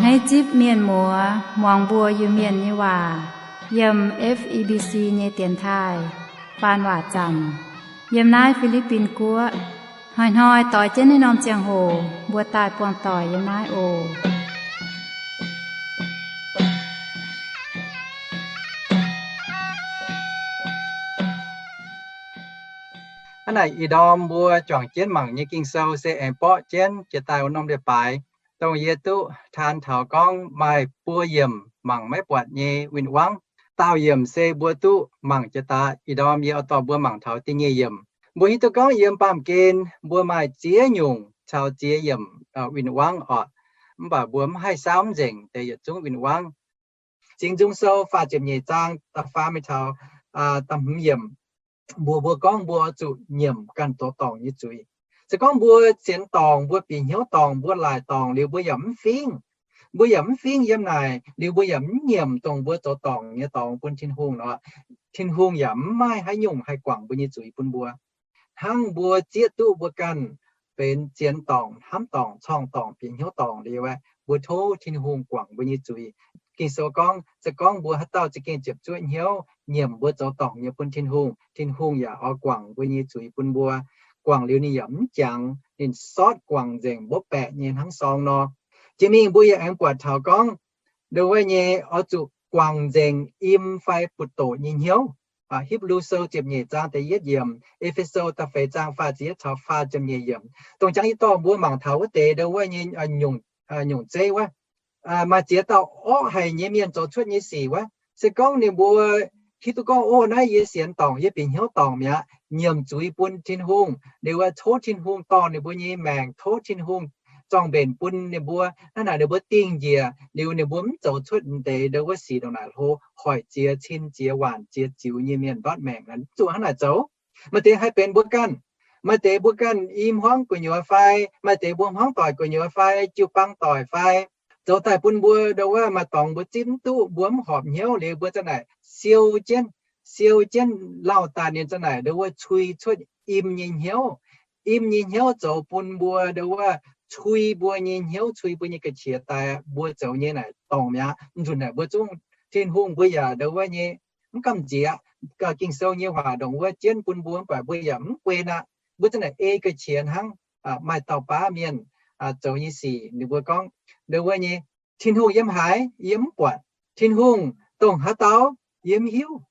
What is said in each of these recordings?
Naaiv zipv mienh muoz muangx mbuo Iu-Mienh nyei waac yiem F E B C nyei dienx taaih faan waac zaamc yiem naaiv Fi^li^bin Guoqv. Hnoi-hnoi doix jienv naaiv norm ziangh hoc mbuo daaih buangh doic yiem naaiv oc. Hnangv naaic ih ndorm mbuo juangc jienv mangc nyei Ging-Sou se aengx borqv jienv jiex daaih wuov norm leiz-baaix, dongh yie duqv taan taux gorngv maaih buo yiemc mangc maiv buatc nyei win-wangv. Daauh yiemc se mbuo duqv mangc jiex daaih. Ih ndorm yie oix dorh mbuo mangc taux da'nyeic yiemc. Mbuo hiuv duqv gorngv yiem baamh gen mbuo maaih ziex nyungc caux ziex yiemc win-wangv oc. Mv baac mbuo mv haih saauv mv nzengc deix yietc zungv win-wangv. Singx Nzung Sou faah ziepc nyeic zaang da'faam mingh taux da'hmz yiemc, mbuox mbuo gorngv mbuo oix zuqc nyiemc ganh zoux dorngc nyei zuiz. Se gorngv mbuo sienx dorngc, mbuo bieqc hnyouv dorngc, mbuo laaic dorngc liuz mbuo yaac mv fingv, mbuo yaac mv fingv yiem naaic liuz mbuo yaac mv nyiemc dongh mbuo zoux dorngc nyei dorngx bun Tin-Hungh nor, Tin-Hungh yaac mv maaih haaix nyungc haih guangc mbuo nyei zuiz bun mbuo. Hnangv mbuo zieqv duqv mbuo ganh benx sienx dorngc, hnamv dorngc, corngh dorngc, bieqc hnyouv dorngc liuz aeqv, mbuo tov Tin-Hungh guangc mbuo nyei zuiz. Ging-Sou gorngv, se gorngv mbuo haaix dauh za'gengh ziepc zuoqv hnyouv nyiemc mbuo zoux dorngc nyei bun Tin-Hungh, Tin-Hungh yaac oix guangc mbuo nyei zuiz bun mbuo. Guangc liuz ninh yaac mv jangx, ninh sortv guangc nzengc mbopv baeqc nyei hnangv sorng nor. Jiex mingh mbuo yaac aengx buatc taux gorngv, ndo wuov nyei oix zuqc guangc nzengc im fai butv-doqc nyei hnyouv. Hipv^lu Sou ziepc nyeic zaang da'yietv yiemc, E^fe^so da'feix zaang faah ziepc yietv caux faah ziepc nyeic yiemc, dongh jangx yie dorh mbuo mangc taux wuov deix ndo wuov nyei nyungc zeiv wuov. Maaih ziex dauh orqv haic nyei mienh zoux cuotv nyei sic wuov, se gorngv ninh mbuo hiuv duqv gorngv, Ov, naaiv yie sienx dorngc, yie bieqc hnyouv dorngc mi'aqv, nyiemc zuiz bun Tin-Hungh, ninh mbuo tov Tin-Hungh dorh ninh mbuo nyei maengc, tov Tin-Hungh zorng-mbenc bun ninh mbuo. Hnangv naaic ninh mbuo dingh njiec liuz ninh mbuo mv zoux cuotv deix ndo wuov sic ndongc naaic hlo, hoic ziex cin ziex waanc ziex ziux nyei mienh ndortv maengc, mv zuqc hnangv naaic zoux. Maaih deix haih benx mbuo ganh. Maaih deix mbuo ganh i hmuangv gu'nyuoz fai, maaih deix mbuo hmuangv doic gu'nyuoz fai, jiu-baang doic fai, zoux daaih bun mbuo ndo wuov maaih dorngx mbuo zipv mv duqv, mbuo mv horpc hnyouv liuz mbuo za'naaic siou jienv, siou jienv lauh daaih ninh za'naaic ndo wuov cui cuotv im nyei hnyouv. Im nyei hnyouv zoux bun mbuo ndo wuov cui mbuo nyei hnyouv, cui mbuo nyei ga'qiex daaih mbuo zoux nyei naaic dorngc mi'aqv. Mv nzunc naaic mbuo zungv Tin-Hungh mbuo yaac ndo wuov nyei mv gamh nziex. Ging-Sou nyei waac ndongc wuov jienv bun mbuo mv baac mbuo yaac mv guen aqv. Mbuo za'naaic ei ga'qiex hnangv. Maaih dauh baav mienh zoux nyei sic ninh mbuo gorngv ndo wuov nyei, Tin-Hungh yiem haaix yie mv buatc, Tin-Hungh dongh haaix dauh yie mv hiuv.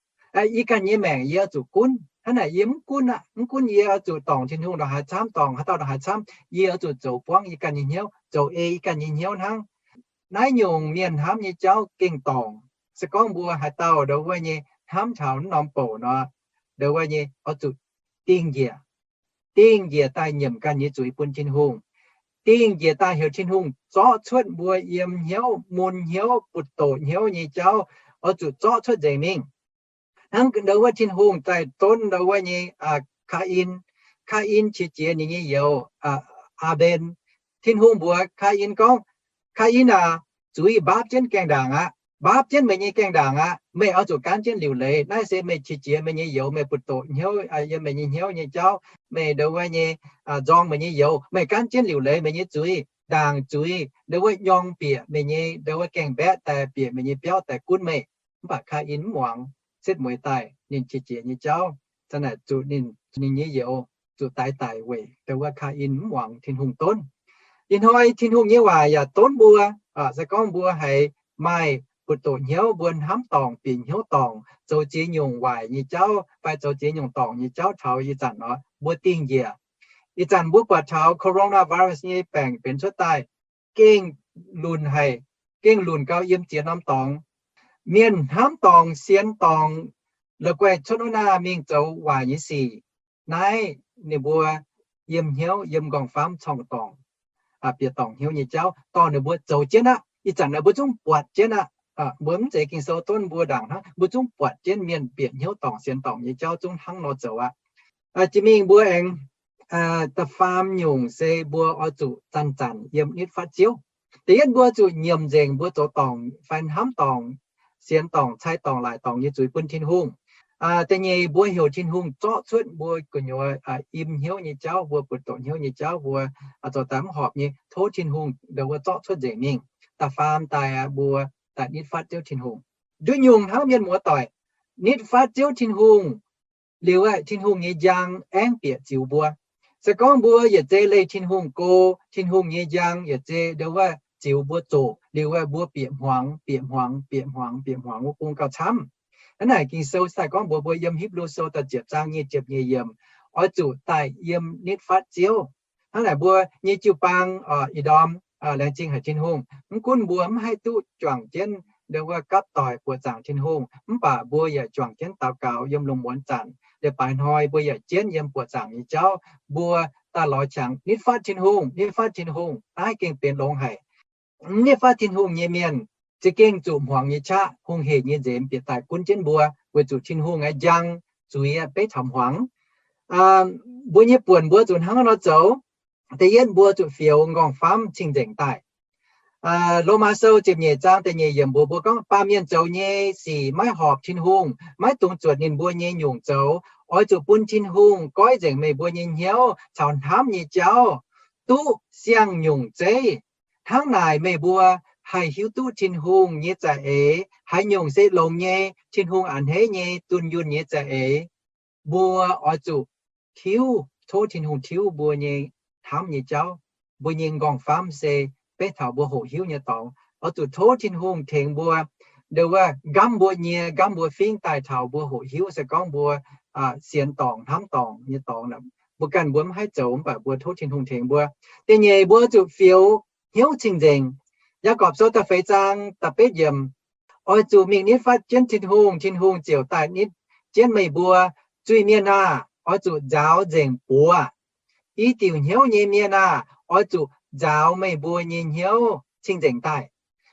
Yie ganh nyei maengc yie oix zuqc gunv. Hnangv naaic yie mv gunv aqv. Mv gunv yie oix zuqc dorngc Tin-Hungh ndongc haaix camv, dorngc haaix dauh ndongc haaix camv, yie oix zuqc zoux buangv yie ganh nyei hnyouv, zoux ei yie ganh nyei hnyouv hnangv. Naaiv nyungc mienh hnamv nyei jauv gengh dorngc. Se gorngv mbuo haaix dauh ndo wuov nyei hnamv taux naaiv norm bouc nor, ndo wuov nyei oix zuqc dingh njiec, dingh njiec daaih nyiemc ganh nyei zuiz bun Tin-Hungh. Dingh njiec daaih heuc Tin-Hungh zorqv cuotv mbuo yiem hnyouv, mun hnyouv, butv-doqc hnyouv nyei jauv, oix zuqc zorqv cuotv nzengc mingh. Hnangv ndo wuov Tin-Hungh daaih donv ndo wuov nyei Kaa^in. Kaa^in qiex jiez ninh nyei youz, Aa^mben. Tin-Hungh mbuox Kaa^in gorngv, Kaa^in aac, zuiz mbaapv jienv gaengh ndaangc aqv. Mbaapv jienv meih nyei gaengh ndaangc aqv. Meih oix zuqc gaanv jienv liuc leiz. Naaiv se meih qiex jiez meih nyei youz, meih butv-doqc hnyouv, yiem meih nyei hnyouv nyei jauv, meih ndo wuov nyei nzorng meih nyei youz, meih gaanv jienv liuc leiz meih nyei zuiz, ndaangc zuiz, ndo wuov nyorng bieqc meih nyei ndo wuov gaengh mbaeqv daaih, bieqc meih nyei biauv daaih gunv meih. Mv baac Kaa^in mv muangx, setv mueiz daaih ninh qiex jiez nyei jauv, za'naaic zuqc ninh, ninh nyei youz zuqc daix daic weic ndo wuov Kaa^in mv muangx Tin-Hungh donv. Ih hnoi Tin-Hungh nyei waac yaac donv mbuo. Se gorngv mbuo haiz maaih butv-doqc hnyouv, mbuo hnamv dorngc, bieqc hnyouv dorngc, zoux ziex nyungc waaic nyei jauv fai zoux ziex nyungc dorngc nyei jauv taux ih zanc nor, mbuo dingh njiec. Ih zanc mbuo buatc taux coronavirus nyei baengc benx cuotv daaih, gengh lunc haic, gengh lunc gau yiem ziex norm dorngx. Mienh hnamv dorngc, sienx dorngc, la'guaih cuotv wuov naaiv mingh zoux waaic nyei sic. Naaiv ninh mbuo yiem hnyouv, yiem nqorngv-famv corngh dorngc, bieqc dorngc hnyouv nyei jauv dorh ninh mbuo zoux jienv aqv. Ih zanc naaiv mbuo zungv buatc jienv aqv. Mbuo mv zeiz Ging-Sou donv mbuo ndaangc hnangv, mbuo zungv buatc jienv mienh bieqc hnyouv dorngc, sienx dorngc nyei jauv zungv hnangv nor zoux aqv. Jiex mingh mbuo aengx da'faam nyungc se mbuo oix zuqc zanc-zanc yiem nitv fatv Ziouv. Da'yietv mbuo zuqc nyiemc nzengc mbuo zoux dorngc fai hnamv dorngc, sienx dorngc, cai dorngc, laaic dorngc nyei zuiz bun Tin-Hungh. Da'nyeic mbuo heuc Tin-Hungh zorqv cuotv mbuo gu'nyuoz im hnyouv nyei jauv, mbuo butv-doqc hnyouv nyei jauv, mbuo zoux daaih mv horpc nyei, tov Tin-Hungh ndo wuov zorqv cuotv nzengc mingh. da'faam daaih aqv, mbuo daaih nitv fatv Ziouv Tin-Hungh. Nduov nyungc hnangv mienh muoz doic, nitv fatv Ziouv Tin-Hungh liuz, Tin-Hungh nyei njang aengv bieqc ziux mbuo. Se gorngv mbuo yietc zei leih Tin-Hungh go, Tin-Hungh nyei njang yietc zei ndo wuov ziux mbuo zoqc liuz, mbuo bieqc hmuangx, bieqc hmuangx, bieqc hmuangx, bieqc hmuangx wuov bung gauh camv. Hnangv naaic Ging-Sou daaih gorngv mbuox mbuo yiem Hipv^lu Sou da'ziepc zaang nyic ziepc nyeic yiemc, oix zuqc daaih yiem nitv fatv Ziouv. Hnangv naaic mbuo nyei jiu-baang, ih ndorm, laengz zingh haic Tin-Hungh. Mv gunv mbuo mv haih duqv juangc jienv ndo wuov gapv doic buoqc zaangc Tin-Hungh, mv baac mbuo yaac juangc jienv daux gaux yiem lungh muonz zanc. Leiz-baaix hnoi mbuo yaac jienv yiem buoqc zaangc nyei jauv. Mbuo daaih lorz qangx nitv fatv Tin-Hungh, nitv fatv Tin-Hungh, naaiv gengh benx longx haic. Nitv fatv Tin-Hungh nyei mienh za'gengh zuqc hmuangx nyei qaqv, hungh heic nyei nzemx bieqc daaih gunv jienv mbuo, weic zuqc Tin-Hungh nyei njang zuiz beiv taux hmuangx. Mbuo nyei buonc mbuo zuqc hnangv nor zoux. Da'yietv, mbuo zuqc fioux m'nqorngv-famv cing-nzengc daaih. Lomaa Sou ziepc nyeic zaang da'nyeic yiemc mbuox mbuo gorngv, baamh mienh zoux nyei sic maiv horpc Tin-Hungh, maiv dungx zuotc ninh mbuo nyei nyungc zoux. Oix zuqc bun Tin-Hungh goiv nzengc meih mbuo nyei hnyouv caux hnamv nyei jauv, duqv siang-nyungc zeiv. Hnangv naaic meih mbuo haih hiuv duqv Tin-Hungh nyei za'eix haaix nyungc se longx nyei, Tin-Hungh a'hneiv nyei, dunh yunh nyei za'eix. Mbuo oix zuqc tiuv, tov Tin-Hungh tiuv mbuo nyei hnamv nyei jauv, mbuo nyei m'nqorngv-famv se beiv taux mbuo hoqc hiuv nyei dorngx. Oix zuqc tov Tin-Hungh tengx mbuo, ndo wuov nqamv mbuo nyie, nqamv mbuo fingv daaih taux mbuo hoqc hiuv se gorngv mbuo sienx dorngc, hnamv dorngc nyei dorngx. Mbuo ganh mbuo mv haih zoux mv baac mbuo tov Tin-Hungh tengx mbuo. Da'nyeic, mbuo zuqc fioux hnyouv cing-nzengc. Yaagorpc Sou da'feix zaang da'betv yiemc, oix zuqc mingh nitv fatv jienv Tin-Hungh, Tin-Hungh ziouc daaih nitv jienv meih mbuo. Zuiz-mienh aah! Oix zuqc nzaaux nzengc buoz. I diuc hnyouv nyei mienh aah! Oix zuqc nzaaux meih mbuo nyei hnyouv cing-nzengc daaih.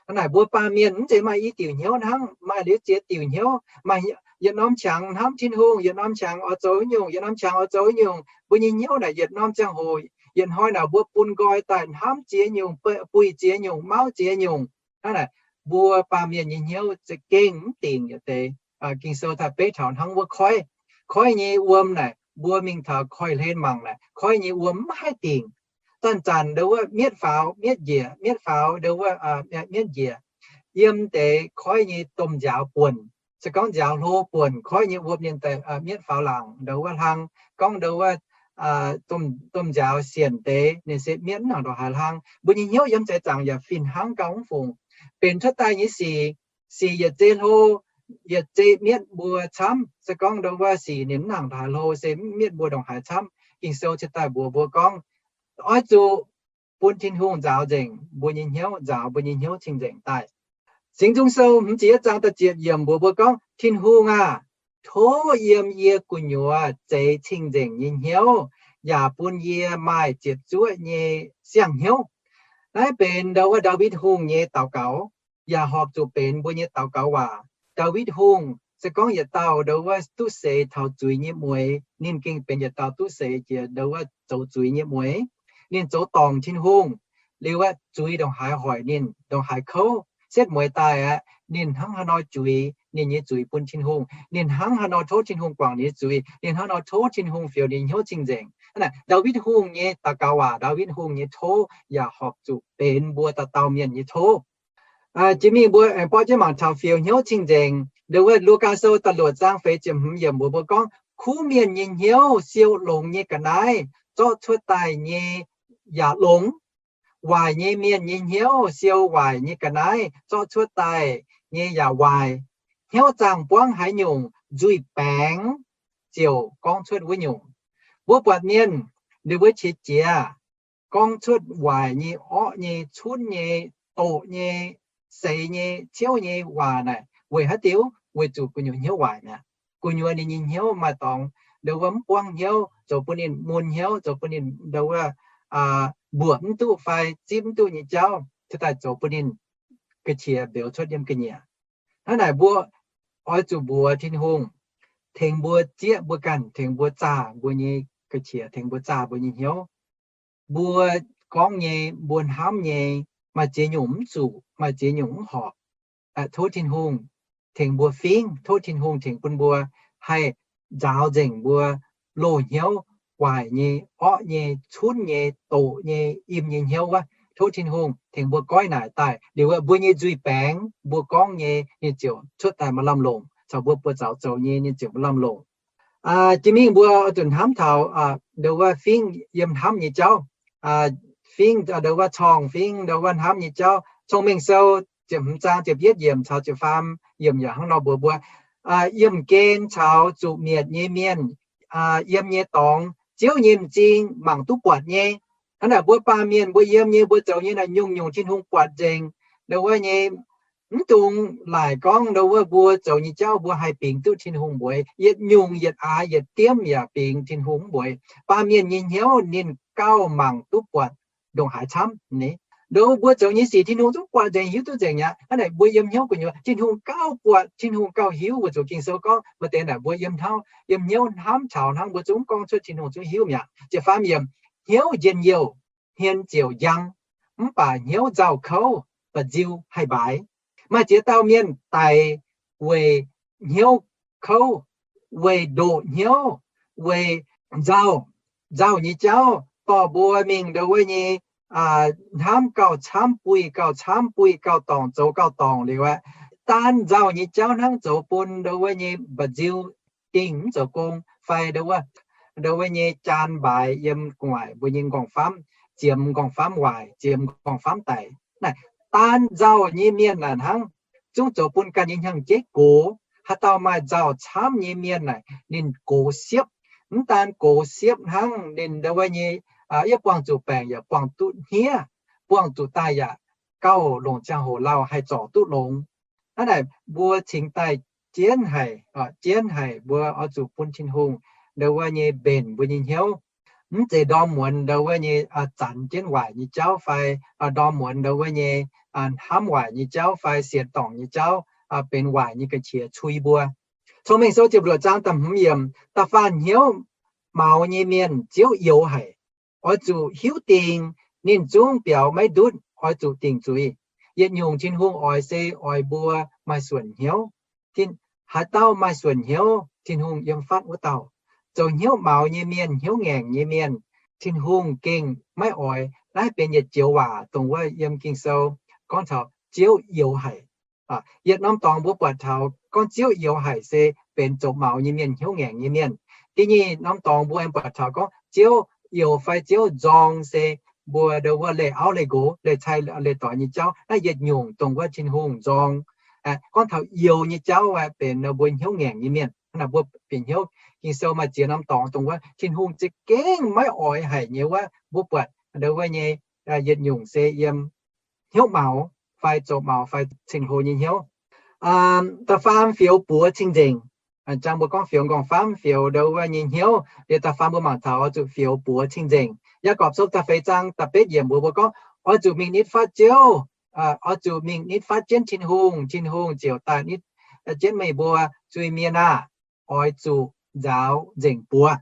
Hnangv naaic mbuo baamh mienh mv zeiz maaih i diuc hnyouv hnangv, maaih liuz ziex diuc hnyouv, maaih yietc norm qangx hnamv Tin-Hungh, yietc norm qangx oix zoux nyungc, yietc norm qangx oix zoux nyungc. Mbuo nyei hnyouv naaic yietc norm ziangh hoc, yietc hnoi naaic mbuo bun nqoi daaih hnamv ziex nyungc, buih ziex nyungc, mauv ziex nyungc. Hnangv naaic mbuo baamh mienh nyei hnyouv za'gengh mv dingc yietc deix. Ging-Sou daaih beiv taux hnangv wuov koiv. Koiv nyei wuom naaic mbuo mingh taux koiv-hlen mangc naaic, koiv nyei wuom mv haih dingc. Zanc-zanc ndo wuov mietv faaux mietv njiec, mietv faaux ndo wuov mietv njiec. Yiem deix koiv nyei domh nziaaux buonc, se gorngv nziaaux hlo buonc, koiv nyei wuom ninh daaih mietv faaux laangc ndo wuov hlang. Gorngv ndo wuov domh nziaaux sienc deix ninh se mietv mv nangc ndongc haaix hlang. Mbuo nyei hnyouv yiem seix zaangc yaac fih hnangv gauh mv fungc. Benx cuotv daaih nyei sic, sic yietc zei hlo, yietc zei mietv mbuo camv. Se gorngv ndo wuov sic ninh mv nangc ndongc haaix hlo se mv mietv mbuo ndongc haaix camv. Ging-Sou cingx daaih mbuox mbuo gorngv, oix zuqc bun Tin-Hungh nzaaux nzengc mbuo nyei hnyouv, nzaaux mbuo nyei hnyouv cing-nzengc daaih. Singx Nzung Sou hmz ziepc yietv zaang da'ziepc yiemc mbuox mbuo gorngv, Tin-Hungh aah! Tov yiem yie gu'nyuoz zeix cing-nzengc nyei hnyouv, yaac bun yie maaih ziepc zuoqv nyei siang-hnyouv. Naaiv benx ndo wuov Ndaawitv Hungh nyei daux gaux, yaac horpc zuqc benx mbuo nyei daux gaux waac. Ndaawitv Hungh se gorngv yietc dauh ndo wuov duqv seix taux zuiz nyei mueix, ninh gengh benx yietc dauh duqv seix jiex ndo wuov zoux zuiz nyei mueix. Ninh zoux dorngc Tin-Hungh, liuz zuiz ndongc haaix hoic ninh, ndongc haaix kouv, setv mueiz daaih aqv, ninh hnangv haaix nor juix ninh nyei zuiz bun Tin-Hungh, ninh hnangv haaix nor tov Tin-Hungh guangc ninh nyei zuiz, ninh hnangv haaix nor tov Tin-Hungh fioux ninh nyei hnyouv cing-nzengc. Hnangv naaic Ndaawitv Hungh nyei daux gaux waac, Ndaawitv Hungh nyei tov yaac horpc zuqc benx mbuo dauh dauh mienh nyei tov. Jiex mingh mbuo aengx borqv jienv mangc taux fioux hnyouv cing-nzengc. Ndo wuov Lugaa Sou da'luoqc zaang feix ziepc hmz yiemc mbuox mbuo gorngv, kuv mienh nyei hnyouv siou longx nyei ga'naaiv zorqv cuotv daaih nyei yaac longx. Waaic nyei mienh nyei hnyouv siou waaic nyei ga'naaiv zorqv cuotv daaih nyei yaac waaic. Hnyouv zaangh buangv haaix nyungc, nzuih baengx ziouc gorngv cuotv wuov nyungc. Mbuo buatc mienh, ninh mbuo qiex jiez gorngv cuotv waaic nyei, orqv nyei, cunv nyei, doqc nyei, seix nyei, ciouv nyei waac naaic weic haaix diuc? Weic zuqc gu'nyuoz hnyouv waaic mi'aqv. Gu'nyuoz ninh nyei hnyouv maaih dorngx ndo wuov mv buangv hnyouv, zoux bun ninh mun hnyouv, zoux bun ninh ndo wuov mbuoqc mv duqv fai zipv mv duqv nyei jauv, cuotv daaih zoux bun ninh ga'qiex mbeux cuotv yiem ga'nyiec. Hnangv naaic mbuo oix zuqc mbuox Tin-Hungh tengx mbuo zieqv mbuo ganh, tengx mbuo zaah mbuo nyei ga'qiex, tengx mbuo zaah mbuo nyei hnyouv. Mbuo gorngv nyei, mbuo hnamv nyei, maaih ziex nyungc mv zuqc, maaih ziex nyungc mv horpc. Tov Tin-Hungh tengx mbuo fingv, tov Tin-Hungh tengx bun mbuo haih nzaaux nzengc mbuo loz-hnyouv, waaic nyei, orqv nyei, cunv nyei, doqc nyei, im nyei hnyouv wuov. tov Tin-Hungh tengx mbuo goiv naaic daaih liuz, mbuo nyei nzuih baengx mbuo gorngv nyei ninh ziouc cuotv daaih maaih lamh longc, caux mbuo buoz zaux zoux nyei ninh ziouc maaih lamh longc. Jiex mingh mbuo oix zuqc hnamv taux ndo wuov fingv yiem hnamv nyei jauv, fingv ndo wuov corngh fingv ndo wuov hnamv nyei jauv. Cong-Mengh Sou ziepc hmz zaang ziepc yietv yiemc caux ziepc faam yiemc yaac hnangv nor mbuox mbuo, yiem gen caux zuqc mietc nyei mienh yiem nyei dorngx, Ziouv nyei m'zing mangc duqv buatc nyei. Hnangv naaic mbuo baamh mienh mbuo yiem nyei, mbuo zoux nyei naaic nyungc-nyungc Tin-Hungh buatc nzengc. Ndo wuov nyei, mv dungx laaic gorngv ndo wuov mbuo zoux nyei jauv mbuo haih bingx duqv Tin-Hungh mbuox. Yietc nyungc yietc aax yietc diemv yaac bingx Tin-Hungh mv mbuox. Baamh mienh nyei hnyouv ninh gauh mangc duqv buatc ndongc haaix camv ni. Ndo mbuo zoux nyei sic Tin-Hungh zungv buatc nzengc, hiuv duqv nzengc aqv. Hnangv naaic mbuo yiem hnyouv gu'nyuoz Tin-Hungh gauh buatc, Tin-Hungh gauh hiuv. Weic zuqc Ging-Sou gorngv maaih deix naaic mbuo yiem hnauv, yiem hnyouv hnamv taux hnangv mbuo zungv gorngv cuotv Tin-Hungh zungv hiuv mi'aqv. Ziepc faam yiemc, hnyouv njien-youh, hmien ziouc njang, mv baac hnyouv nzauh kouv, mba'nziu haih mbaaix. Maaih ziex dauh mienh daic weic hnyouv kouv, weic ndoqc hnyouv, weic nzauh, nzauh nyei jauv dorh mbuo mingh ndo wuov nyei hnamv gauh camv buih, gauh camv buih, gauh dorngc zoux gauh dorngc liuz aqv. Daan nzauh nyei jauv hnangv zoux bun ndo wuov nyei mba'nziu dingh mv zoux gong, fai ndo wuov, ndo wuov nyei jaan mbaaix yiem gu'nguaaic mbuo nyei nqorngv-famv, ziemx nqorngv-famv waaic, ziemx nqorngv-famv daic. Naaic daan nzauh nyei mienh naaic hnangv zungv zoux bun ganh nyei hnyangx-jeiv gox. Haaix dauh maaih nzauh camv nyei mienh naaic ninh gox siepv. Mv daan gox siepv hnangv, ninh ndo wuov nyei yaac buangh zuqc baengc, yaac buangh duqv hniev, buangh zuqc daaih yaac gauh longc ziangh hoc lauh haih zorc duqv longx. Hnangv naaic mbuo cingx daaih jienv haic, jienv haic mbuo oix zuqc bun Tin-Hungh ndo wuov nyei mbenc mbuo nyei hnyouv. Mv zeiz ndorm muonz ndo wuov nyei zanx jienv waaic nyei jauv fai ndorm muonz ndo wuov nyei hnamv waaic nyei jauv fai sienx dorngc nyei jauv benx waaic nyei ga'qiex cui mbuo. Cong-Mengh Sou ziepc luoqc zaang da'hmz yiemc, da'faanh hnyouv maux nyei mienh Ziouv youx haic. Oix zuqc hiuv dingc ninh zungv biaux maiv ndutv, oix zuqc dingc zuiz. Yietc nyungc Tin-Hungh oix se oix mbuo maaih suonc hnyouv. Haaix dauh maaih suonc hnyouv, Tin-Hungh yiem fatv wuov dauh. Zoux hnyouv maux nyei mienh, hnyouv ngaengc nyei mienh, Tin-Hungh gengh maiv oix. Naaiv benx yietc joux waac dongh wuov yiem Ging-Sou gorngv taux Ziouv youx haic. Yietc norm dorngx mbuo buatc taux gorngv Ziouv youx haic se benx zoux maux nyei mienh, hnyouv ngaengc nyei mienh. Da'nyeic norm dorngx mbuo aengx buatc taux gorngv Ziouv youx fai Ziouv nzorng se mbuo ndo wuov leih auv leih nqox, leih cai leih doix nyei jauv. Naaiv yietc nyungc dongh wuov Tin-Hungh nzorng. Gorngv taux youx nyei jauv aeqv, benx mbuo hnyouv ngaengc nyei mienh. Hnangv naaic mbuo bieqc hnyouv Ging-Sou maaih ziex norm dorngx dongh wuov Tin-Hungh za'gengh maiv oix haic nyei wuov, mbuo buatc ndo wuov nyei yietc nyungc se yiem hnyouv maux fai zoux maux fai ceng-hlo nyei hnyouv. Da'faam fioux buoz cing-nzengc. Jangx mbuo gorngv fioux nqorngv-famv, fioux ndo wuov nyei hnyouv. Liuz da'faam mbuo mangc taux oix zuqc fioux buoz cing-nzengc. Yaagorpc Sou da'feix zaang da'betv yiemc mbuox mbuo gorngv, oix zuqc mingh nitv fatv Ziouv, oix zuqc mingh nitv fatv jienv Tin-Hungh, Tin-Hungh ziouc daaih nitv jienv meih mbuo. Zuiz-mienh aah! Oix zuqc nzaaux nzengc buoz.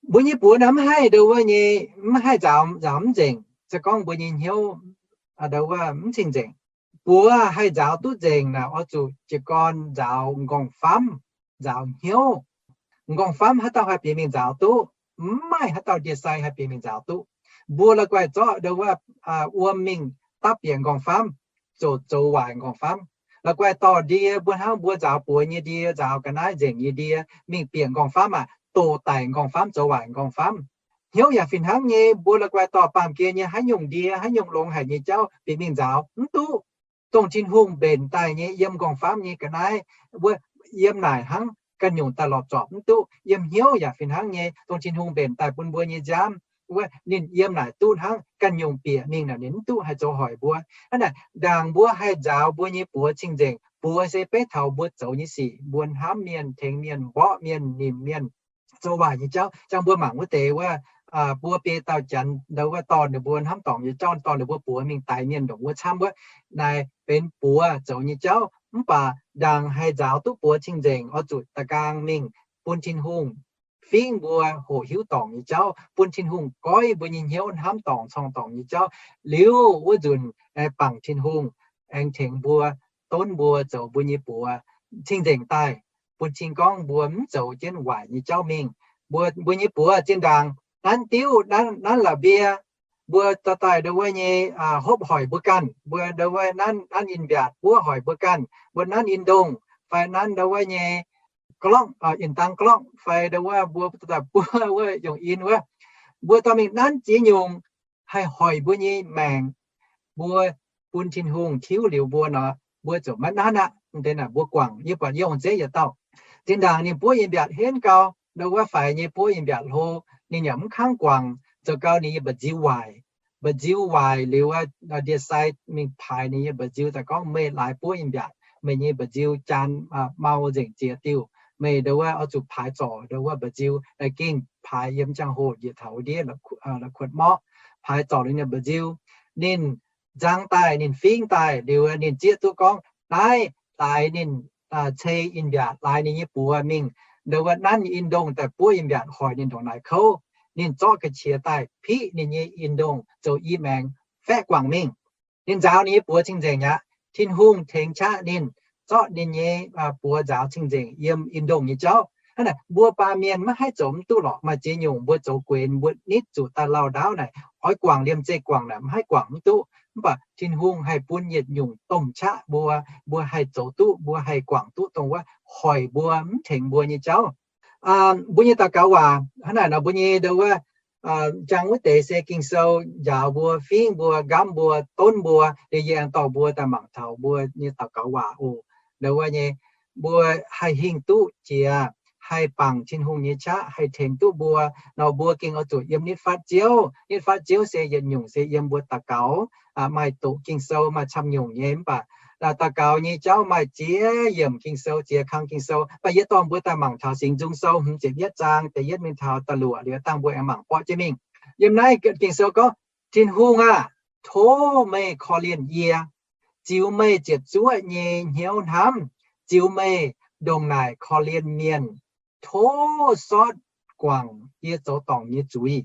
Mbuo nyei buoz naaiv mv haih ndo wuov nyei, mv haih nzaaux, nzaaux mv nzengc. Se gorngv mbuo nyei hnyouv ndo wuov mv cing-nzengc. Buoz haih nzaaux duqv nzengc naaic oix zuqc jiez gorn nzaaux nqorngv-famv, nzaaux hnyouv. Nqorngv-famv haaix dauh haih bieqc mingh nzaaux duqv? Mv maaih haaix dauh ndie-sai haih bieqc mingh nzaaux duqv. Mbuo la'guaih zorqv ndo wuov wuom mingh dapv bieqc nqorngv-famv, zoux, zoux waaic nqorngv-famv. La'guaih dorh ndie, mbuo hnangv mbuo nzaaux buoz nyei ndie, nzaaux ga'naaiv nzengc nyei ndie, mingh bieqc nqorngv-famv aac, doqc daic nqorngv-famv, zoux waaic nqorngv-famv. Hnyouv yaac fih hnangv nyei, mbuo la'guaih dorh baamh gen nyei haaix nyungc ndie, haaix nyungc longx haic nyei jauv bieqc mingh nzaaux, mv duqv. Dongh Tin-Hungh mbenc daaih nyei yiem nqorngv-famv nyei ga'naaiv wuov, yiem naaic hnangv ganh nyungc daaih lorpc zorpc mv duqv. Yiem hnyouv yaac fih hnangv nyei, dongh Tin-Hungh mbenc daaih bun mbuo nyei nziaamv wuov, ninh yiem naaic duqv hnangv, ganh nyungc bieqc mingh naaic ninh mv duqv, haih zoux hoic mbuo. Hnangv naaic, ndaangc mbuo haih nzaaux mbuo nyei buoz cing-nzengc, buoz se beiv taux mbuo zoux nyei sic, mbuo hnamv mienh, tengx mienh, mborqv mienh, nimc mienh, zoux waaic nyei jauv. Ziang mbuo mangc wuov deix wuov, buo biei dauh janx ndo wuov dorh ninh mbuo hnamv dorngc nyei jauv, dorh ninh mbuo buoz mingh daix mienh ndongc wuov camv wuov. Naaiv benx buoz zoux nyei jauv, mv baac ndaangc haih nzaaux duqv buoz cing-nzengc oix zuqc da'gaang mingh bun Tin-Hungh fingv mbuo hoqc hiuv dorngc nyei jauv, bun Tin-Hungh goiv mbuo nyei hnyouv hnamv dorngc corng dorngc nyei jauv. Liuz wuov nzunc bangc Tin-Hungh aengx tengx mbuo, donv mbuo zoux mbuo nyei buoz cing-nzengc daaih, bun cing gorngv mbuo mv zoux jienv waaic nyei jauv mingh. Mbuo, mbuo nyei buoz zinh ndaangc nanv diuv, nanv, nanv la'mbie, mbuo dorh daaih ndo wuov nyei hopv hoic mbuo ganh, mbuo ndo wuov nanv, nanv in mbiaatc buov hoic mbuo ganh, mbuo nanv in ndongh fai nanv ndo wuov nyei glokv, in dang glokv fai ndo wuov mbuo dorh daaih buov wuov yongh in wuov, mbuo dorh mingh nanv ziex nyungc haih hoic mbuo nyei maengc, mbuo bun Tin-Hungh tiuv liuz mbuo nor, mbuo ziouc maiv nanv aqv. Deix naaic mbuo guangc, yie buatc yie ong-zeiv yietc dauh, zinh ndaangc ninh buov in mbiaatc henv gau, ndo wuov faix nyei buov in mbiaatc hlo, ninh yaac mv kangv guangc, zoux gau ninh nyei mba'nziu waaic. Mba'nziu waaic liuz, ndie-sai mingh paaix ninh nyei mba'nziu daaih gorngv, meih laaix buov in mbiaatc, meih nyei mba'nziu jaan mau nzengc ziex diuh. Meih ndo wuov oix zuqc paaix zorc ndo wuov mba'nziu, gengh paaix yiem ziangh hoc njiec taux wuov ndiev la'kuotv morqv, paaix zorc ninh nyei mba'nziu. Ninh nzang daaih, ninh fingv daaih liuz, ninh zieqv duqv gorngv naaiv laaix ninh cei in mbiaatc laaix ninh nyei buoz mingh ndo wuov nanv in ndongh daaih buov in mbiaatc hoic ninh ndongc naaic kouv. Ninh zorqv ga'qiex daaih piqv ninh nyei in ndongh zoux i maengx faeqv guangc mingh. Ninh nzaaux ninh nyei buoz cing-nzengc aqv. Tin-Hungh tengx qaqv ninh, zorqv ninh nyei buoz nzaaux cing-nzengc yiem in ndongh nyei jauv. Hnangv naaic mbuo baamh mienh maiv haih zoux mv duqv lorqc. Maaih ziex nyungc mbuo zoux guenx mbuo nitv zuqc daaih lauh ndaauv naaic, oix guangc liemh zeih guangc naaic mv haih guangc mv duqv. Mv baac Tin-Hungh haih bun yietc nyungc domh qaqv mbuo, mbuo haih zoux duqv, mbuo haih guangc duqv dongh wuov hoic mbuo mv tengx mbuo nyei jauv. Mbuo nyei daux gaux waac hnangv naaic nor, mbuo nyei ndo wuov njang wuov deix se Ging-Sou njaaux mbuo, fingv mbuo, nqamv mbuo, donv mbuo, liuz yie aengx dorh mbuo daaih mangc taux mbuo nyei daux gaux waac oc. Ndo wuov nyei, mbuo haih hingh duqv jiex, haih bangc Tin-Hungh nyei qaqv haih tengx duqv mbuo nor, mbuo gengh oix zuqc yiem nitv fatv Ziouv. Nitv fatv Ziouv se yietc nyungc se yiem mbuo daux gaux, maaih doqc Ging-Sou maaih camv nyungc nyei, mv baac daux gaux nyei jauv maaih ziex yiemc Ging-Sou, ziex kang Ging-Sou. Mv baac yie dorh mbuo daaih mangc taux Singx Nzung Sou hmz ziepc yietv zaang da'yietv mingh taux da'luoqc liuz, dangh mbuo aengx mangc borqv jienv mingh. Yiem naaiv Ging-Sou gorngv, Tin-Hungh aah! Tov meih korv-lienh yie, ziux meih ziepc zuoqv nyei hnyouv hnamv, ziux meih ndongc naaic korv-lienh mienh. Tov sortv guangc yie zoux dorngc nyei zuiz.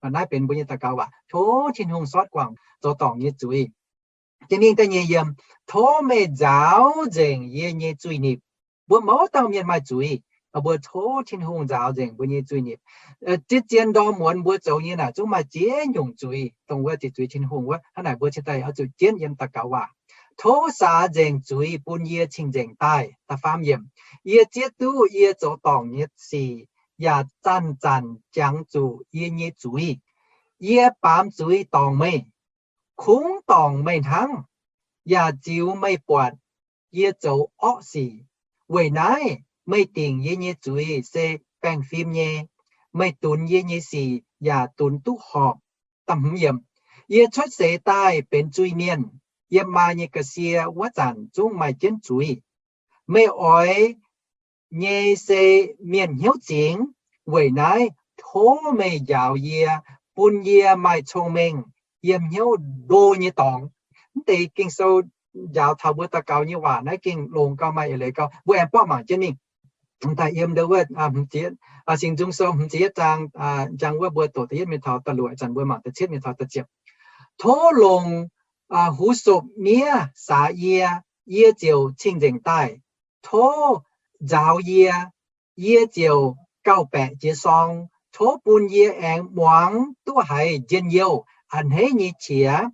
Naaiv benx mbuo nyei daux gaux waac. Tov Tin-Hungh sortv guangc zoux dorngc nyei zuiz. Jiex mingh da'nyeic yiemc, tov meih nzaaux nzengc yie nyei zuiz-nipc. Mbuo mouz dauh mienh maaih zuiz, mbuo tov Tin-Hungh nzaaux nzengc mbuo nyei zuiz-nipc. Zien-zien ndorm muonz mbuo zoux nyei naaic zungv maaih ziex nyungc zuiz, dongh wuov ziqc zuiz Tin-Hungh wuov. Hnangv naaic mbuo cingx daaih oix zuqc jienv yiem daux gaux waac. Tov saax nzengc zuiz bun yie cing-nzengc daaih. Da'faam yiemc, yie zieqv duqv yie zoux dorngc nyei sic, yaac zanc-zanc jangx zuqc yie nyei zuiz. Yie baamz zuiz dorngc meih, kungx dorngc meih hnangv, yaac ziux meih buatc yie zoux orqv sic. Weic naaiv meih dingc yie nyei zuiz se baengh fim nyei. Meih dunx yie nyei sic yaac dunx duqv horpc. Yie cuotv seix daaih benx zuiz-mienh, yiem maa nyei ga'sie wuov zanc zungv maaih jienv zuiz. Meih oix nyei se mienh hnyouv zingx. Weic naaiv tov meih njaaux yie, bun yie maaih cong-mengh yiem hnyouv ndo nyei dorngx. Mv deix Ging-Sou njaaux taux mbuo daux gaux nyei waac naaiv gengh longx gau, maaih eix leiz gau. Mbuo aengx borqv mangc jienv mingh. Daaih yiem ndo wuov Singx Nzung Sou hmz ziepc yietv zaang, njang wuov mbuo doqc da'yietv mingh taux da'luoqc, ih zanc mbuo mangc da'cietv mingh taux da'ziepc. Tov longc huv sopc-miev saax yie, yie ziouc cing-nzengc daaih. Tov nzaaux yie, yie ziouc gauh baeqc jiez sorng. Tov bun yie aengx muangx duqv haiz njien-youh a'hneiv nyei qiex.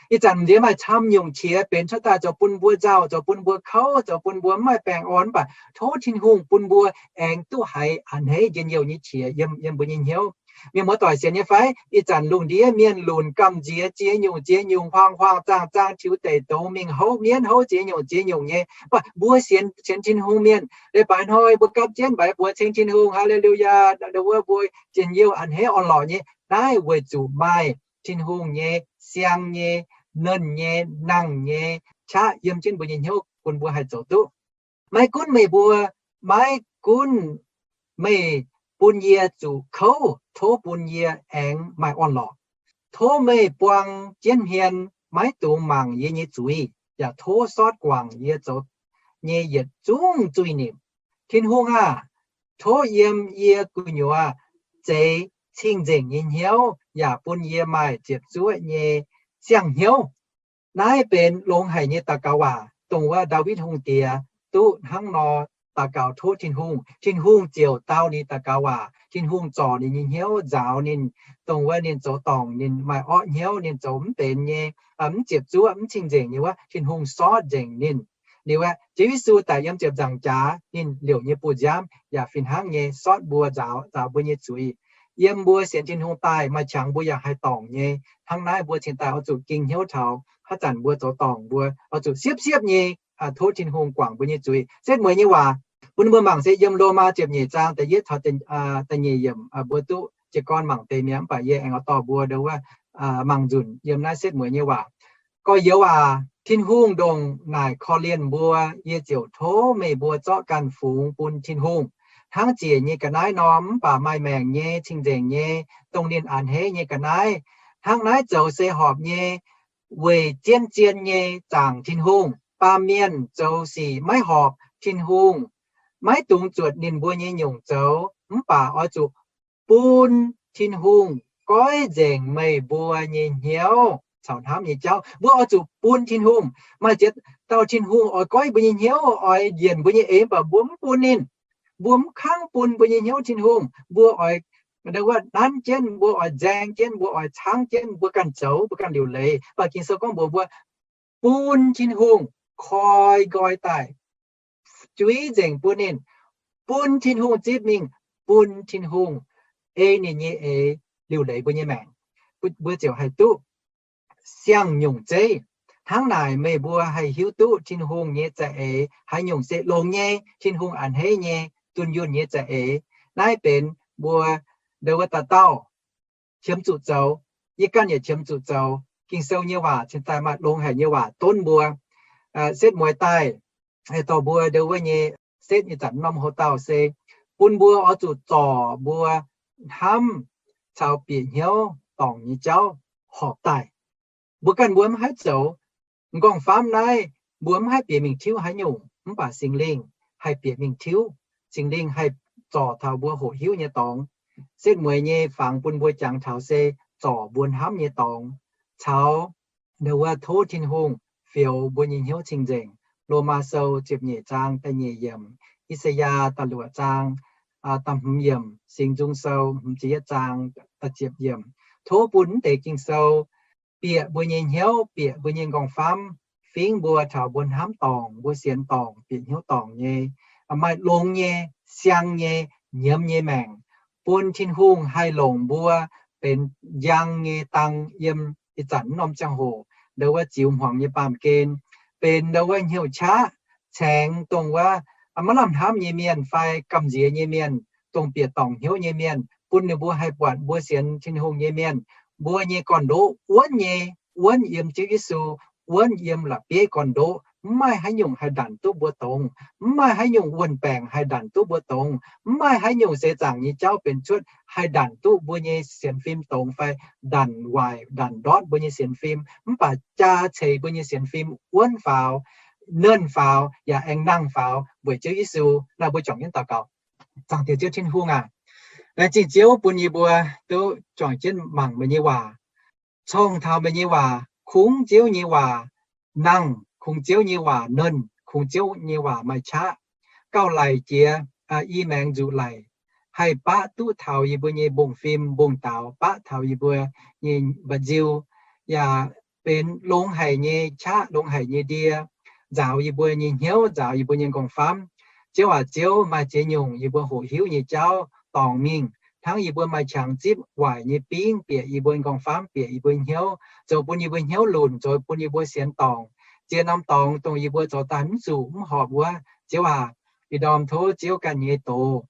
Ih zanc m'nziex maaih camv nyungc qiex benx cuotv daaih zoux bun mbuo nzauh, zoux bun mbuo kouv, zoux bun mbuo mv maaih baengh orn, mv baac tov Tin-Hungh bun mbuo aengx duqv haiz a'hneiv njien-youh nyei qiex yiem, yiem mbuo nyei hnyouv. Mienh muoz-doic sienx nyei fai? Ih zanc lungh ndiev mienh lunc gamh nziex ziex nyungc ziex nyungc, huaang-huaang zaang-zaang, tiux deic douz mingh houv mienv houv ziex nyungc ziex nyungc nyei. Mv baac mbuo sienx, sienx Tin-Hungh mienh, leiz-baaix hnoi mbuo gapv jienv mbaix buoz ceng Tin-Hungh, Haa^le^lu^yaa, ndo wuov mbuo njien-youh a'hneiv orn-lorqc nyei. Naaiv weic zuqc maaih Tin-Hungh nyei siang nyei, nernh nyei, nangh nyei qaqv yiem jienv mbuo nyei hnyouv bun mbuo haih zoux duqv. Maiv gunv meih mbuo, maiv gunv meih bun yie zuqc kouv, tov bun yie aengx maaih orn-lorqc. Tov meih buang jienv hmien, maiv dungx mangc yie nyei zuiz, yaac tov sortv guangc yie zoux nyei yietc zungv zuiz-nipc. Tin-Hungh aah! Tov yiem yie gu'nyuoz zeix cing-nzengc nyei hnyouv, yaac bun yie maaih ziepc zuoqv nyei siang-hnyouv. Naaiv benx longx haic nyei daux gaux waac, dongh wuov Ndaawitv Hungh Diex duqv hnangv nor daux gaux tov Tin-Hungh, Tin-Hungh ziouc dau ninh daux gaux waac. Tin-Hungh zorc ninh nyei hnyouv, nzaaux ninh, dongh wuov ninh zoux dorngc, ninh maaih orqv hnyouv, ninh zoux mv benx nyei, mv ziepc zuoqv, mv cing-nzengc nyei wuov, Tin-Hungh sortv nzengc ninh. Liuz aeqv, Ziouv Yesu daaih yiem ziepc nzaangc jaax, ninh liouc nyei buoz-nziaamv yaac fih hnangv nyei sortv mbuo, nzaaux, nzaaux mbuo nyei zuiz. Yiem mbuo sienx Tin-Hungh daaih maaih qangx mbuo yaac haih dorngc nyei. Hnangv naaiv mbuo cingx daaih oix zuqc ging hnyouv taux haaix zanc mbuo zoux dorngc mbuo oix zuqc siepv-siepv nyei tov Tin-Hungh guangc mbuo nyei zuiz. Setv mueiz nyei waac bun mbuo mangc se yiem Lomaa ziepc nyeic zaang da'yietv taux da'nyeic yiemc, mbuo duqv jiez gorn mangc deix mi'aqv, mv baac yie aengx oix dorh mbuo ndo wuov mangc nzunc yiem naaiv setv mueiz nyei waac. Gorx-youz aac, Tin-Hungh ndongc naaic korv-lienh mbuo, yie ziouc tov meih mbuo zorqv ganh fungx bun Tin-Hungh. Hnangv ziec nyei ga'naaiv norm mv baac maaih maengc nyei, cing-nzengc nyei, dongh ninh a'hneiv nyei ga'naaiv. Hnangv naaiv zoux se horpc nyei, weic zien-zien nyei zaangc Tin-Hungh. Baamh mienh zoux sic maiv horpc Tin-Hungh, maiv dungx zuotc ninh mbuo nyei nyungc zoux, mv baac oix zuqc bun Tin-Hungh goiv nzengc meih mbuo nyei hnyouv caux hnamv nyei jauv. Mbuo oix zuqc bun Tin-Hungh. Maaih ziex dauh Tin-Hungh oix goiv mbuo nyei hnyouv, oix njienc mbuo nyei eix, mv baac mbuo mv bun ninh. Mbuo mv kangv bun mbuo nyei hnyouv Tin-Hungh. Mbuo oix, wuov, nanv jienv, mbuo oix nzaeng jienv, mbuo oix caangv jienv, mbuo ganh zoux, mbuo ganh liuc leiz. Mv baac Ging-Sou gorngv mbuox mbuo bun Tin-Hungh koi nqoi daaih, juiz nzengc bun ninh, bun Tin-Hungh zipv mingh, bun Tin-Hungh ei ninh nyei eix liuc leiz mbuo nyei maengc, mbuo ziouc haih duqv siang-nyungc zeiv. Hnangv naaic meih mbuo haih hiuv duqv Tin-Hungh nyei za'eix haaix nyungc se longx nyei, Tin-Hungh a'hneiv nyei, dunh yunh nyei za'eix. Naaiv benx mbuo ndo wuov dauh dauh qiemx zuqc zoux. Yie ganh yaac qiemx zuqc zoux. Ging-Sou nyei waac cingx daaih maaih longx haic nyei waac donv mbuo. Setv mueiz daaih haih dorh mbuo ndo wuov nyei setv nyei zanc norm houc dauh se bun mbuo oix zuqc zorc mbuo hnamv caux bieqc hnyouv dorngc nyei jauv horpc daaih. Mbuo ganh mbuo mv haih zoux. M'nqorngv-famv naaiv mbuo mv haih bieqc mingh tiuv haaix nyungc, mv baac Singx Lingh haih bieqc mingh tiuv. Singx Lingh haih zorc taux mbuo hoqc hiuv nyei dorngx. Setv mueiz nyei fangx bun mbuo jangx taux se zorc mbuo hnamv nyei dorngx, caux ndo wuov tov Tin-Hungh fioux mbuo nyei hnyouv cing-nzengc. Lomaa Sou ziepc nyeic zaang da'nyeic yiemc, I^saa^yaa da'luoqc zaang da'hmz yiemc, Singx Nzung Sou hmz ziepc yietv zaang da'ziepc yiemc. Tov bun mv deix Ging-Sou bieqc mbuo nyei hnyouv, bieqc mbuo nyei m'nqorngv-famv, fingx mbuo taux mbuo hnamv dorngc, mbuo sienx dorngc, bieqc hnyouv dorngc nyei, maaih longx nyei, siang nyei, nyiemz nyei maengc, bun Tin-Hungh haih longc mbuo benx njang nyei dang yiem ih zanc norm ziangh hoc, ndo wuov ziux hmuangx nyei baamh gen, benx ndo wuov hnyouv qaqv caengx dongh wuov maiv lamh hnamv nyei mienh fai gamh nziex nyei mienh, dongh bieqc dorngc hnyouv nyei mienh, bun ninh mbuo haih buatc mbuo sienx Tin-Hungh nyei mienh, mbuo nyei gorn-ndoqv wuonv nyei, wuonv yiem Ziouv Yesu, wuonv yiem la'bieiv gorn-ndoqv. Mv maaih haaix nyungc haih ndanc duqv mbuo dongz. Mv maaih haaix nyungc wuon-baengc haih ndanc duqv mbuo dongz. Mv maaih haaix nyungc seix zaangc nyei jauv benx cuotv haih ndanc duqv mbuo nyei sienx fim dongz fai ndanc waaic ndanc ndortv mbuo nyei sienx fim, mv baac jaa ceix mbuo nyei sienx fim wuonv faaux, nernh faaux, yaac aengx nangh faaux weic Ziouv Yesu. Naaiv mbuo juangc jienv daux gaux. Zaangc Diex Ziouv Tin-Hungh aac, laengz zingh Ziouv bun yie mbuo duqv juangc jienv mangc meih nyei waac, cong taux meih nyei waac, kungx Ziouv nyei waac nangh, kungx Ziouv nyei waac nernh, kungx Ziouv nyei waac maaih qaqv, gauh laic jiex, i maengx nzuqc laic, haih baqv duqv taux yie mbuo nyei mbong-fim mbong-daux, baqv taux yie mbuo nyei mba'nziu, yaac benx longx haic nyei qaqv, longx haic nyei ndie, nzaaux yie mbuo nyei hnyouv, nzaaux yie mbuo nyei m'nqorngv-famv. Ziouv aac, Ziouv, maaih ziex nyungc yie mbuo hoqc hiuv nyei jauv dorngc mingh, hnangv yie mbuo maaih qangx zipv waaic nyei bingv bieqc yie mbuo m'nqorngv-famv, bieqc yie mbuo hnyouv, zoux bun yie mbuo hnyouv lunc, zoux bun yie mbuo sienx dorngc. Ziex norm dorngx dongh yie mbuo zoux daaih mv zuqc mv horpc wuov, Ziouv aac, ih ndorm tov Ziouv ganh nyei doz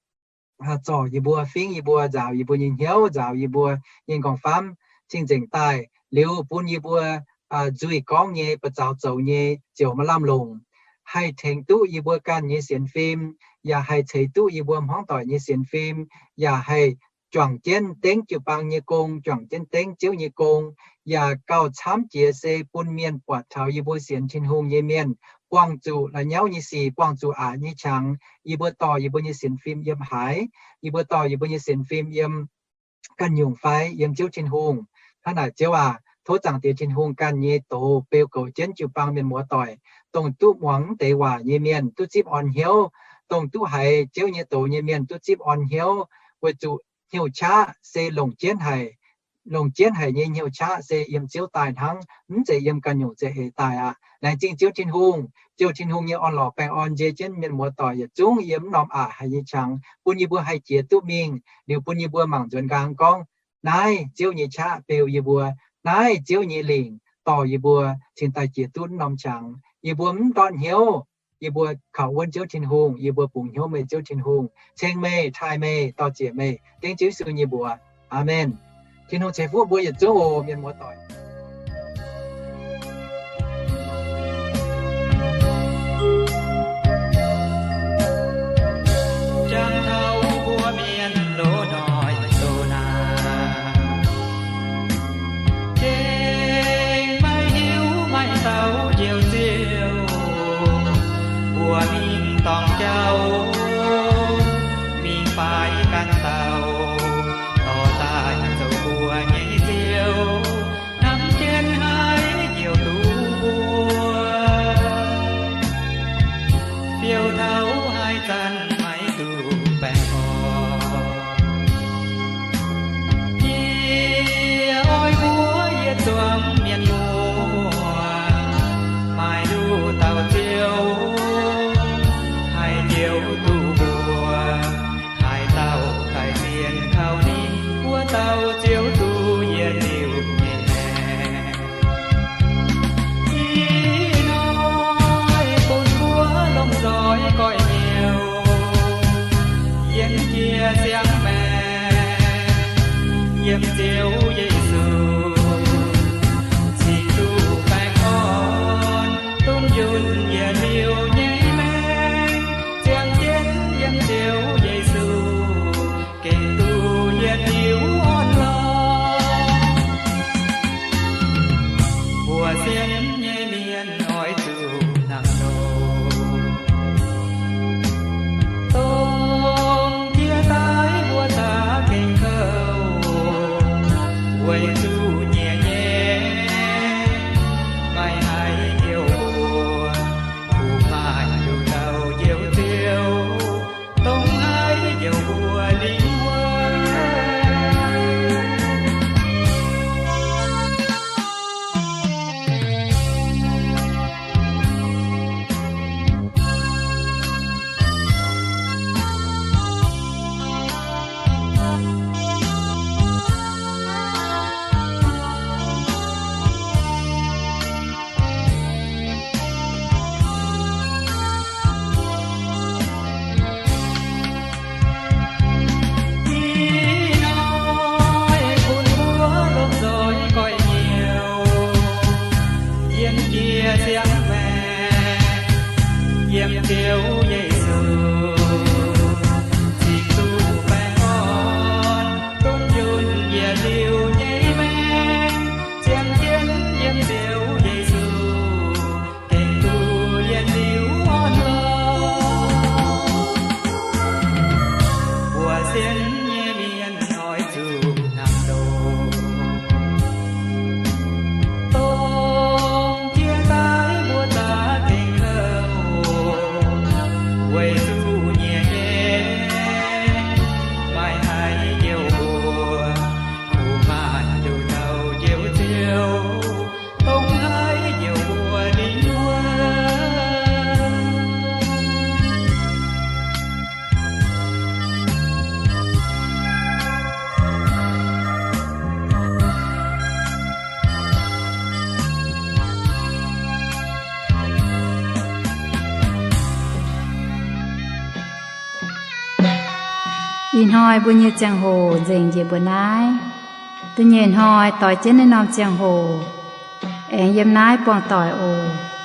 zorc yie mbuo, fingx yie mbuo, nzaaux yie mbuo nyei hnyouv, nzaaux yie mbuo nyei m'nqorngv-famv cing-nzengc daaih, liuz bun yie mbuo nzuih gorngv nyei, ba'zaux zoux nyei ziouc maaih lamh longc, haih tengx duqv yie mbuo ganh nyei sienx fim, yaac haih ceix duqv yie mbuo hmuangv doic nyei sienx fim, yaac haih juangc jienv dengv jiu-baang nyei gong, juangc jienv dengv Ziouv nyei gong, yaac gauh camv jiex se bun mienh buatc taux yie mbuo sienx Tin-Hungh nyei mienh buangh zuqc la'nyauv nyei sic, buangh zuqc aqc nyei qangx. Yie mbuo dorh yie mbuo nyei sienx fim yiem haaix? Yie mbuo dorh yie mbuo nyei sienx fim yiem ganh nyungc fai yiem Ziouv Tin-Hungh? Hnangv naaic Ziouv aac, tov Zaangc Diex Tin-Hungh ganh nyei doz beu goux jienv jiu-baang mienh muoz doic, dongh duqv muangx deix waac nyei mienh, duqv zipv orn hnyouv, dongh duqv haiz Ziouv nyei doz nyei mienh duqv zipv orn hnyouv, weic zuqc hnyouv qaqv se longc jienv haic. Longc jienv haic nyei hnyouv qaqv se yiem Ziouv daaih hnangv, mv zeiz yiem ganh nyungc za'eix daaih aqv. Laengz zingh Ziouv Tin-Hungh, Ziouv Tin-Hungh nyei orn-lorqc baengh orn nzie jienv mienh muoz-doic yietc zungv yiem mv norm aqc haic nyei qangx, bun yie mbuo haih jiex duqv mingh, liuz bun yie mbuo mangc nzuonx nqaang gorngv, naaiv Ziouv nyei qaqv beu yie mbuo, naaiv Ziouv nyei lingc dorh yie mbuo cingx daaih jiex duqv mv norm qangx. Yie mbuo mv ndortv hnyouv, yie mbuo kaux wuonv Ziouv Tin-Hungh, yie mbuo bungx hnyouv meih Ziouv Tin-Hungh, ceng meih, taaih meih, dor-ziec meih, dengv Ziouv Yesu nyei mbuox. Aamen. Tin-Hungh ceix fuqv mbuo yietc zungv oc, mienh muoz-doic. Jangx taux mbuo mienh loz-hnoi doz naaic, gengh maiv hiuv maaih dauh njoux Ziouv. Mbuo mingh dorngc jauv, mingh faix ganh dauh, dorh daaih zoux mbuo nyei Ziouv, hnamv jienv haiz njoux duqv mbuo, fiou taux haaix zanc maiv duqv baengh orn. Yie oix mbuox yietc zungv mienh muoz, maaih nduqc dauh Ziouv haih njoux duqv mbuo. Haaix dauh daic sienx kaux ninh, wuov dauh ziouc duqv yietc liuz nyei maengc. Ih hnoi bun mbuo lomh nzoih goiv hnyouv, yienx jiex siang maengc, yiem Ziouv Yesu cingx duqv baengh orn, dongh yunh yietc liuz nyei maengc, ziangh jienv yiem Ziouv Yesu gengh duqv yietc liuz orn-lorqc. Mbuo sienx nyei mienh oix zuqc hnamv nor, dongh jiex daaih mbuo za'gengh kouv, weic zuqc nyiec nyei maaih haiz njoux mbuo, kuv maaih nduqc dauh njoux Ziouv, dongh haiz njoux mbuo lingh wuonh. Ih hnoi bun mbuo lomh nzoih goiv hnyouv, yienx jiex siang maengc, yiem Ziouv Yesu cingx duqv baengh orn, dongh yunh yietc liuz nyei maengc, ziangh jienv yiem Ziouv Yesu gengh duqv yietc liuz orn-lorqc. Mbuo sienx nyei mienh oix zuqc hnamv ndoqc, dongh jiex daaih mbuo za'gengh kouv, weic zuqc nyiec nyei maaih haiz njoux mbuo, kuv maaih nduqc dauh njoux Ziouv, dongh haiz njoux mbuo lingh wuonh. Ih hnoi mbuo nyei ziangh hoc nzengc njiec mbuo naaiv. Da'nyeic hnoi doix jienv naaiv norm ziangh hoc aengx yiem naaiv buangh doic oc.